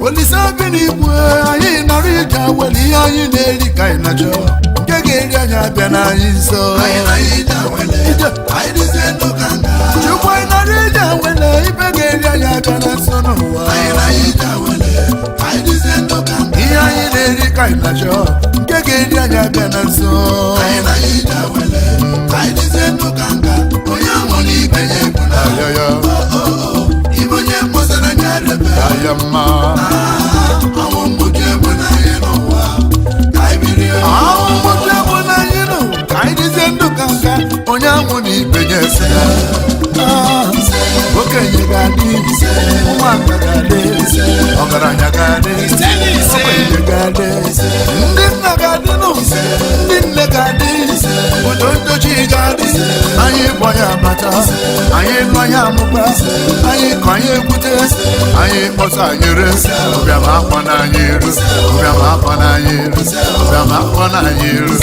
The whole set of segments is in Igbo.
Olise bi n'igwe, anyị nọrọ ije were ihe anyị na-eri ka anyị na-achọ nke ga-eri anyị abịa n'anyị nso. Ije. Chukwu, anyị nọrọ ije were ibe ga-eri anyị abịa na nso n'ụwa. Ihe anyị na-eri ka anyị na-achọ nke ga-eri anyị abịa na nso. Ayaya, aya mma. Ahụ mgbochi egbu na anyị nụ, ka anyị dịzie ndụ ka nka onye anwụ na ibe ya ese. Ah, okenye ga-adị, ụmụaka ga-adị, ọgaranya ga-adị, ogbenye ga-adị, ndị nna ga-adị nụ, ndị nne ga-adị, udo ndochi ga-adị. Anyị gbọ ya abata, anyị nọ ya amụba, anyị kọ anyị ekwute, anyị kpọsa anyị re, ụbịam akpọ na anyị eru, ụbịam akpọ na anyị eru, ụbịam akpọ na anyị eru.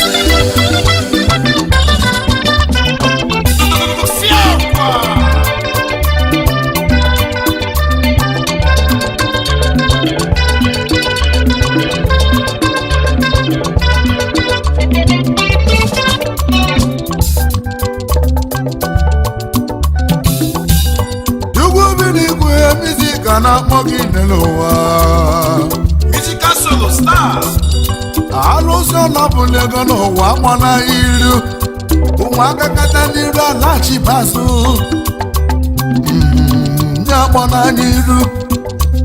Ugwu bi n'igwe, music a na-akpọ gị n'ụwa. Musical solo star. Alụsị ọlọbụla ego n'ụwa agbana iru ụmụaka kata n'iru alachibazu nye agbana n'iru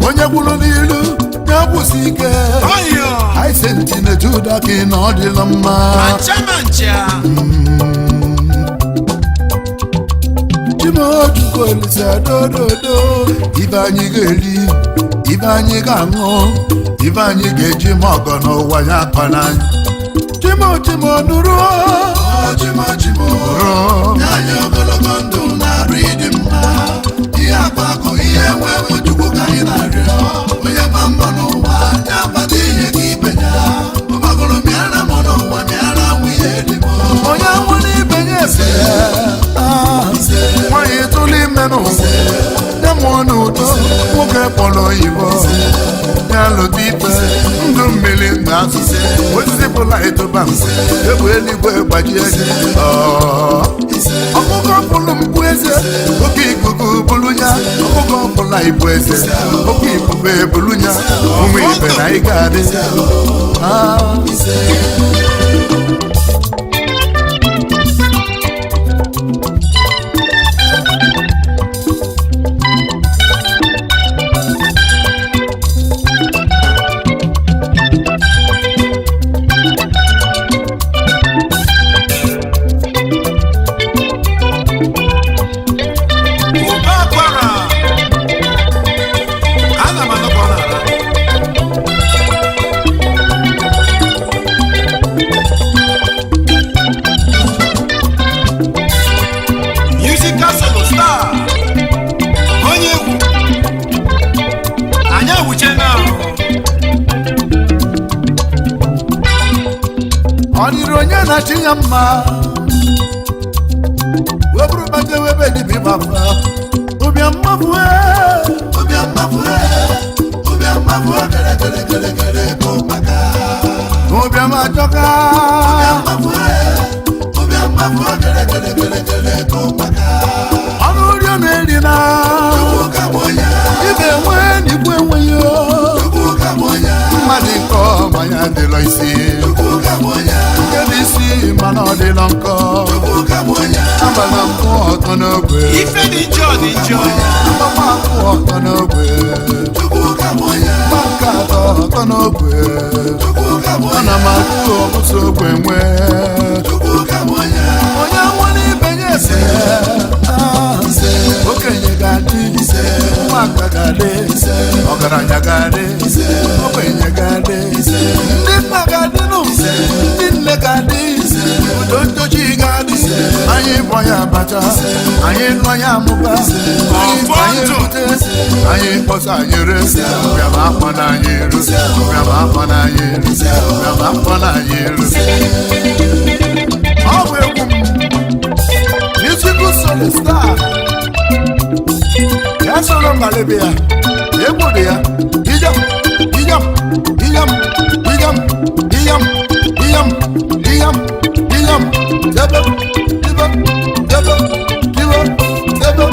onye gwuru n'iru ya gwụsi ike. Ọyọ. Aisentinejuda ka ị na ọ dịla mma. Mancha mancha. Chimochukwu Olise dododo, ibe anyị ga-eri, ibe anyị ga-aṅụ, ibe anyị ga-eji ma ọgọ n'ụwa ya akpa n'anyị. Chimo, chimo, nụrụ nụrụ. Anyị ogologo ndụ na-arụ ịdị mma, ihe akụ akụ, ihe enwe enwe, Chukwu ka anyị na-arịọ. Onye gba mbọ n'ụwa ya akpata ihe ka ibe ya ọgbagoro mịara m n'ụwa mịara nwunye dị m. Onye nwere ibe ya ese. Ah, nwaanyị tụrụ ime n'ụwa ya mụọ n'udo, nwoke kpọrọ oyibo ya lụta ife ndụ mmiri ndụ azụ, osisi bụla etoba mgbe egbe eluigwe gbajie gị. Ọkụkọ bụrụ mkpu eze, oke ikuku bụrụ ya. Ọkụkọ bụla ibu eze, oke ifufe bụrụ ya. Ụmụ ibe na ị ga-adị. Ah. Ụba akwara. Ana m anọkọ n'ala. Musical solo star. Onye egwu. Anyị awụche na ahụ. Ọ dịrị onye na-achị ya mma wee bụrụ bata webe dibịa ịgbafa ụbịam mmafue. Ụbịam mafue, ụbịam mafue, kere kere kere kere bụ maka ụbịam ajọka. Ụbịam mafue, ụbịam mafue, kere kere kere kere bụ maka ọnụ rio na-eri na Chukwu ka bụ onye. ibe enwe na ikwu enweghị o. Chukwu ka bụ onye. Mmadụ nke ọma ya dịlọ isi. Chukwu ka bụ onye. Nke dị isi mana ọ dịlọ nkọ. Chukwu ka bụ onye. Agbala mkpụ ọtọ n'ogbe. Ife dị njọ dị njọ. Mgbakwa akwụ ọtọ n'ogbe. Chukwu ka bụ onye. Mgba nke atọ ọtọ n'ogbe. Chukwu ka bụ onye. Ana m atụ ọbụsọ ogbe nwee. Chukwu ka bụ onye. Onye nwere ibe ya ese. Ah, okenye ga-adị, ụmụaka ga-adị, ọgaranya ga-adị, ogbenye ga-adị, ndị nna ga-adị nụ, ndị nne ga-adị, udo ntochi ga-adị. Anyị Anyị kpọ ya abacha, anyị nọ ya amụba, anyị anyị bute, anyị kpọsa, anyị re bịama akpọ na anyị eru, bịama akpọ na anyị eru, bịama akpọ na anyị eru. Ọ bụ egwu m, musical solo star ya soro mbalebe ya, egwu dị ya. Ijam ijam ijam ijam ijam ijam ijam ijam, tebe ibe tebe ibe tebe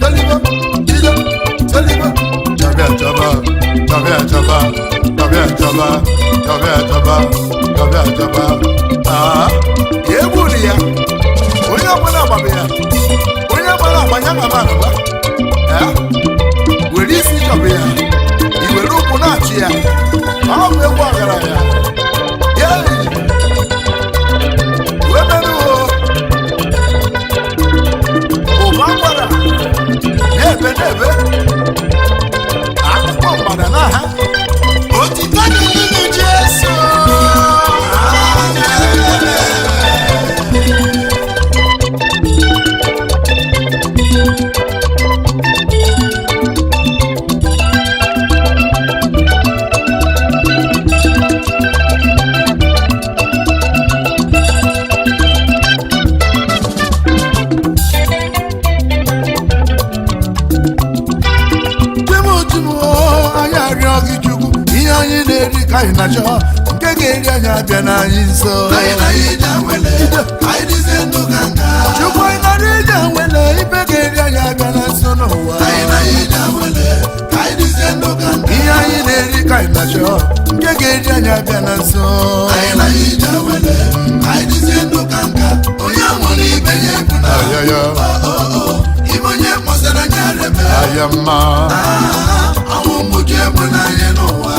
telibe ije telibe, chabịa chaba chabịa chaba chabịa chaba chabịa chaba chabịa chaba. Aa, egwu dị ya. Onye ọbụla gbabe ya, onye gbara agbanya na agba ya, were isi chọba ya, i were ụkwụ na-achị ya. Ọ bụ egwu ọgaranya ya wee merụo ụba akwara na-ebe na-ebe akpụkpọ mgbada n'aha. Otito dịrị Jesu. Chimu chimu o, anyị arịọ gị Chukwu, ihe anyị na-eri ka anyị na-achọ, nke ga-eri anyị abịa n'anyị nso. Anyị na ije wele, anyị dịzie ndụ ka nka. Chukwu, anyị nara ije nwele, ibe ga-eri anyị abịa na nso n'ụwa. Anyị na ije wele, anyị dịzie ndụ ka nka. Ihe anyị na-eri ka anyị na-achọ, nke ga-eri anyị abịa na nso. Anyị na ije wele, anyị dịzie ndụ ka nka. Onye nwere ibe ya ebu na Ayaya. ibe onye kpọsara anya rebe. Aya mma. Ọnwụ mgbochi egbu n'anya n'ụwa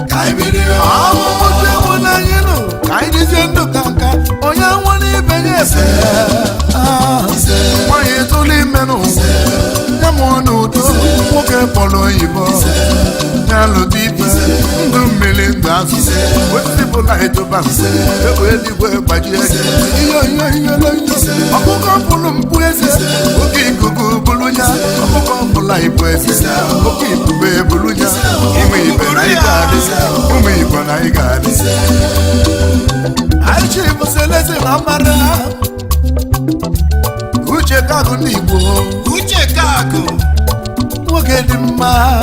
ka anyị biri. Ahụhụ egwu n'anyị nụ, ka anyị dịzie ndụ ka nka. Onye nwere ibe ya efe. Ah, nwaanyị tụrụ ime n'ụwa ya mụọ n'udo, nwoke kpọrọ oyibo ya lụta ibe, ndụ mmiri ndụ azụ, wesịpụla ịtụba egbe eluigwe gbajie ihe ihe ihe ihe. Ọkụkọ bụrụ mpụ eze, oke ikuku bụrụ ya, ọkụkọ bụla ibu eze, oke ibube bụrụ ya. Ụmụ ibe na ị ga-adị, ụmụ Igbo na ị ga-adị. Anyị chi bụ selezi na mara uche kakụ ndị Igbo. Uche Kakụ. Nwoke dị mma,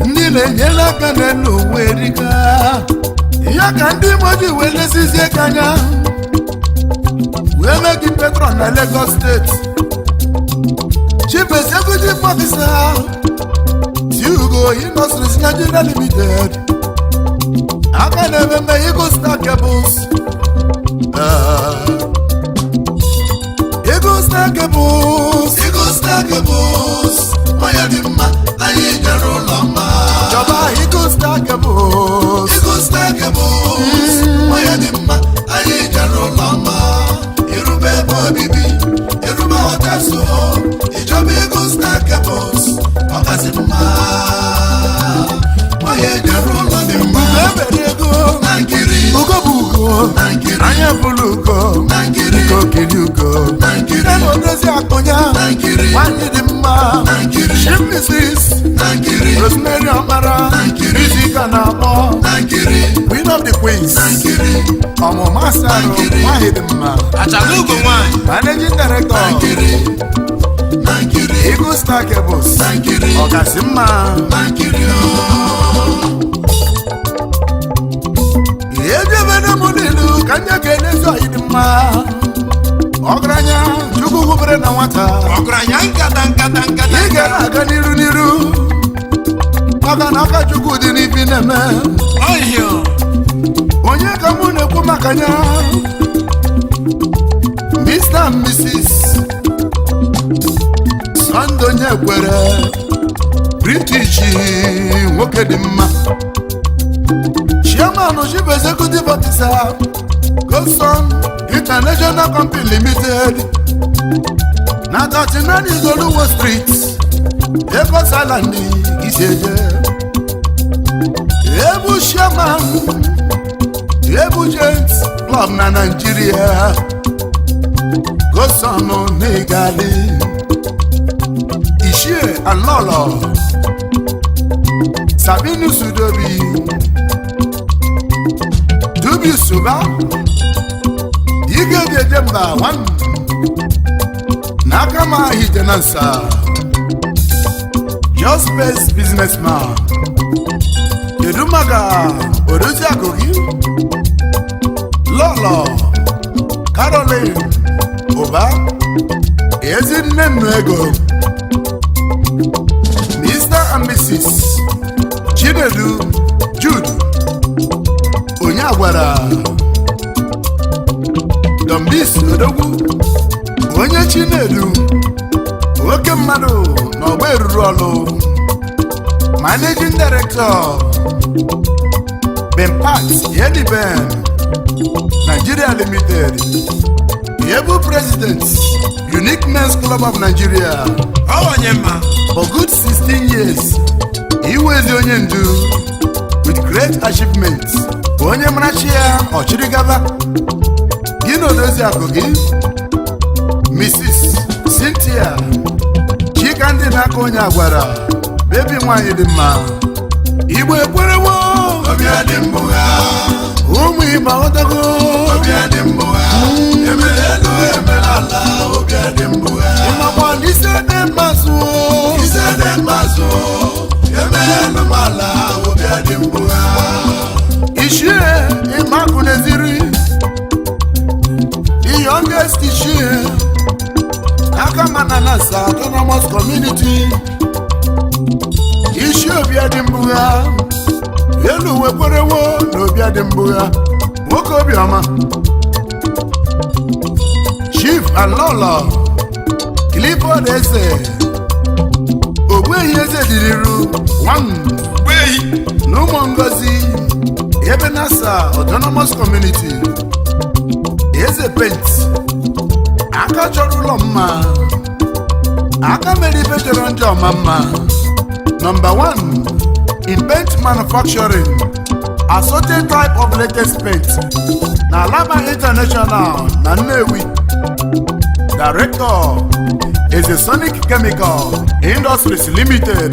ndị na-enyere aka n'elu ụwa erika ya, ka ndị Igbo ji wee lesizie gị anya wee mee gị patron na Lagos State, chief executive officer Ugo Industries Nigeria Limited, aka na-eme mme Eagle Star Cables. Eagle Star Cables. Eagle Star Cables, onye dị mma, anyị jere ụlọ mma. Chọba Eagle Star Cables. Eagle Star Cables, onye dị mma, anyị jere ụlọ mma. Irube ebe obibi, irube hotels o, ịchọba Eagle Star Cables, ọkasị mma. Onye jere ụlọ dị mma. Ugo ebere ego. Na nkiri. Ugo bụ ugo. Na nkiri. Anya bụrụ ugo. Na nkiri. Nke okiri ugo. Na nkiri. Ya na odozi akụnya. Na nkiri. Nwanyị dị mma. Na nkiri. Chief Mrs. Na nkiri. Rosemary Ọkpara. Na nkiri. Izika na-akpọ. Na nkiri. Queen of the Queens. Na nkiri. Ọmụma asarụ. Nkiri. Nwanyị dị mma. Achala ugo nwanyị. Managing Director. Na nkiri. Na nkiri. Eagle Star Cables. Na nkiri. Ọkasị mma. Na nkiri o. Ejebere m n'ilu ka nye ga-elezi ọyị dị mma, ọgaranya Chukwu hụbere na nwata. Ọgaranya nkata nkata nkata. Ị ga na-aga n'iru n'iru, maka na aka Chukwu dị n'ibi na-eme. Ọhịa. Onye ka mụ na-ekwu maka ya? Mr. and Mrs. Sunday onye kwere British, nwoke dị mma, Chairman, Chief Executive Officer, Goson International Company Limited, na 39 Izoluwo Street, Lagos Island, Iseje. Ebu Chairman, Ebu Gents Club na Nigeria. Gosọnụ n'Igali. Ichie Alọlọ Sabinus Udobi Dubi Suba, Ige Jeje Mba One n'aka ma Hitenansa, Just Best Businessman. Kedu maka odozi akụ gị, Lọlọ Caroline Ụba, ezi nne nnu ego? Mr and Mrs Chinedu Jude Onye agwara Dombis Odogwu, onye Chinedu, oke mmadụ na ọgba eruru ọlụ, Managing Director, Bempat Yediben Nigeria Limited, Ebu President, Unique Men's Club of Nigeria. Ọ onye mma. For good 16 years iwezi onye ndu with great achievement. Onye marachi ya ọchịrị gaba. Gị na odozi akụ gị, Mrs Cynthia Chika, ndị n'aka onye agwara, bebi nwanyị dị mma. Igbo ekwerewo. Obi adị mbụgha. Ụmụ Igbo aghọtago. Obi adị mbụgha, emere elu emere ala, obi adị mbụgha. Ịmakwa n'ise dị mmasụ. Ise dị mmasụ, emere elu m ala, obi adị mbụgha. Ichie Ịmakụ n'eziri, the youngest Ichie aka Mananasa Autonomous Community, isi obi dị mbugha elu wekwerewo na obi dị mbugha, nwoke obiọma. Chief Alolo Clifford Eze, Ogbuehi Eze dịrịru one Gbehi. Na ụmụ ngozi ebe nasa Autonomous Community, Eze Paint, aka chọrọ ụlọ mma, aka mere ife chọrọ ndị ọma mma, number 1 in paint manufacturing, assorted type of latest paint na Alaba International na Nnewi, Director, Eze Sonic Chemical Industries Limited.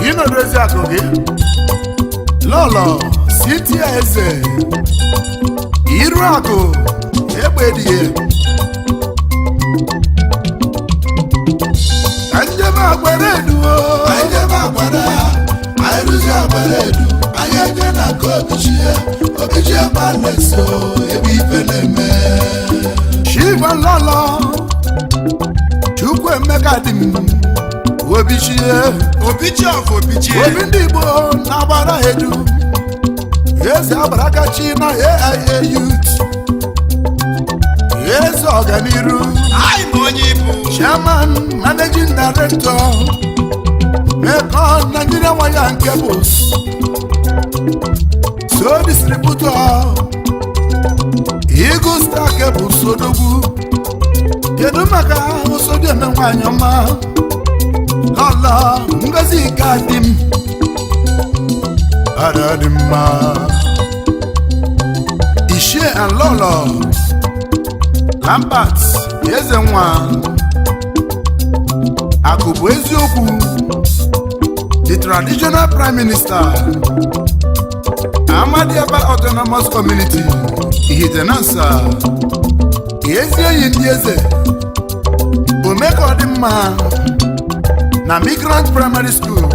Ịnọdozi akụ gị, Lọlọ Cynthia Eze, iru akụ egbe dị ka njem agbara eduo. Anyị jebe agbara, anyị rụzi agbara edu, anyị eje na nke Obichie, Obichie Palace o, ebe ife na-eme. Chiva Lọlọ Chukwuemeka dị m Obichie. Obichi of Obichie. Obi ndị Igbo na-agbara edu, eze agbarakachi na AIA Youth, eze ọganiru. Anyị ma onye ibu. Chairman, Managing Director, Mekon Nigeria Wire and Cables, so distributor, Eagle Star Cables. Odogwu. Kedu maka Osodieme nwanyị ọma, Lọlọ Ngozi ka dị m ada dị mma? Ishie and Lọlọ Lambert Eze nwa akụ bụ eziokwu, the traditional prime minister, Amadiaba Autonomous Community, Ihitenansa, ezi enyi ndị eze, omeka ọdịmma na Migrant Primary School,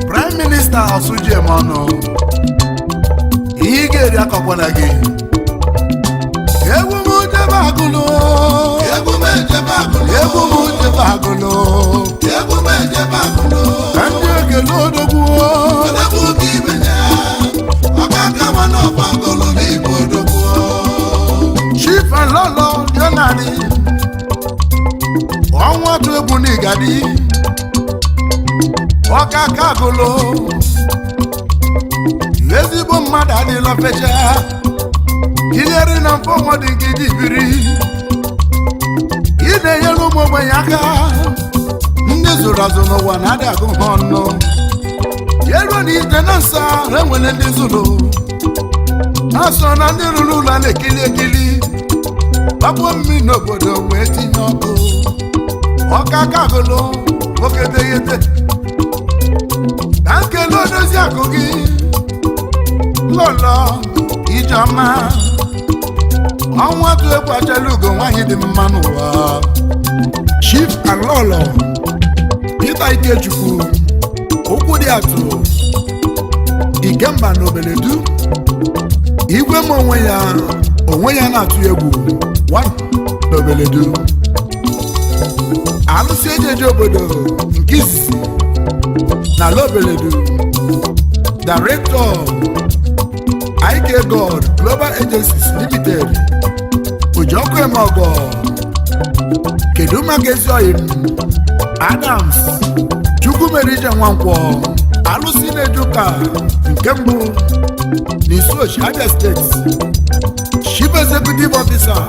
prime minister Ọsụjiemọnụ. Ihe ị ga-eri akọkwana gị. Egwu m jebe agụlụ. Egwu m ejebe agụlụ. Egwu m jebe agụlụ. Egwu m ejebe agụlụ. Ka ndị ekele odogwu. Odogwu ka ibe ya, ọka aka nwa n'ọkwa agụlụ n'Igbo odogwu. Chief Alolo Leonard, ọnwa atụ egwu n'Igadi, ọka aka agụlụ, ezigbo mmadụ adịla fecha tinyere na mfọ dị nke ji biri. Ị na-enyere ụmụ ogbenye aka, ndị zụrụ azụ n'ụwa na-adị agụ ha ọnụ. Eruo na ite na nsa, enwere ndị zụrụ ha so na ndị rụrụ ụlọ a na-ekili ekili. Gbagbuo mmiri n'obodo wee tinye ọkụ. Ọka kagolo nwoke teghete. Ka nkele odozi akụ gị, lọlọ Ijeọma ọnwa tụ egwu achala ugo, nwaanyị dị mma n'ụwa. Chief Alolo Peter Ikechukwu, ụkwụ dị atụ Ikemba na Obeledu, igwe m onwe ya onwe ya na-atụ egwu one na Obeledu, alụsị ejeje obodo nke izizi na ala Obeledu, Director, IK God Global Agencies Limited, Ojiọkụ Emeọgọ. Kedu maka ezi oyi m, Adams Chukwumerije Nwankwọ, alụsị na-eje ụka nke mbụ n'Isuochi, Abia Steeti, Chief Executive Officer,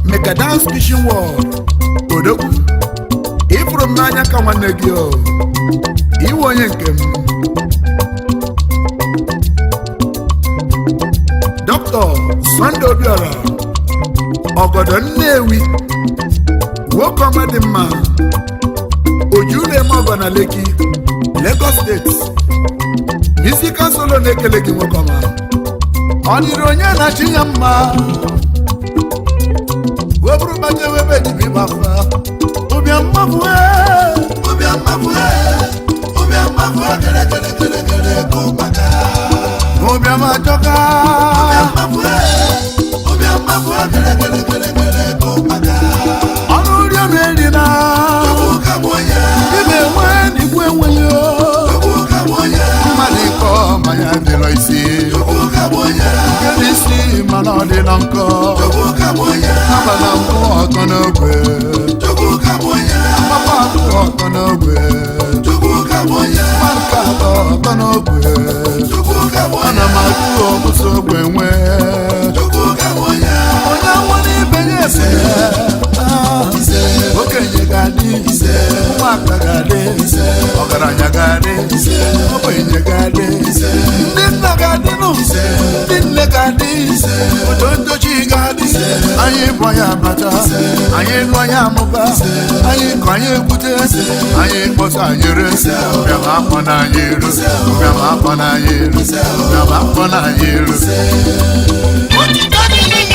Mekadans Kitchen World. Odogwu, ịfụrụ m n'anya ka nwanne gị o, iwe onye nke m. Dr. Sunday Obiora, Ọgọdọ Nnewi, nwoke ọma dị mma, oju na-eme ọgọ na Lekki, Lagos Steeti. Musical Solo na-ekele gị, nwoke ọma. Ọ dịrị onye na-achị ya mma wee bụrụ gbajewe ebe dibịa gbafa ụbịam mmafue. Ụbịam mafue, ụbịam mafue, kere kere kere kere kụ maka. Ụbịam ajọka. Ụbịam mafue, ụbịam mafue, kere kere kere kere kụ maka. Ọnụ rio na-eri na Chukwu ka bụ onye, ị na-enwe n'igwe enweghị o. Chukwu ka bụ onye, Mmadụ ịkọ mmanya dịrọ isi. Chukwu ka bụ onye, Nke n'isi mana ọ dị na nkọ. Chukwu ka bụ onye, Agbala nkwụ ọtọ n'ogbe. Chukwu ka bụ onye, Papa akwụ ọtọ n'ogbe. Chukwu ka bụ onye, Nwa nke atọ ọtọ n'ogbe. Chukwu ka bụ onye, Ana m akwụ ọbụsọ ogbe nwee. Chukwu ka bụ onye. Onye nwụ n'ibe ya ese. Okenye ga-adị, ụmụaka ga-adị, ọgaranya ga-adị, ogbenye ga-adị, ndị nna ga-adị nụ, ndị nne ga-adị, ojo ndochi ga-adị. Anyị bụ anyị abata, anyị lụọ, anyị amụba, anyị kọ, anyị ekwute, anyị kpọsa, anyị ere. Bịa akpọ na anyị eru, bịa akpọ na anyị eru, bịa akpọ na anyị eru. Otito dịrị.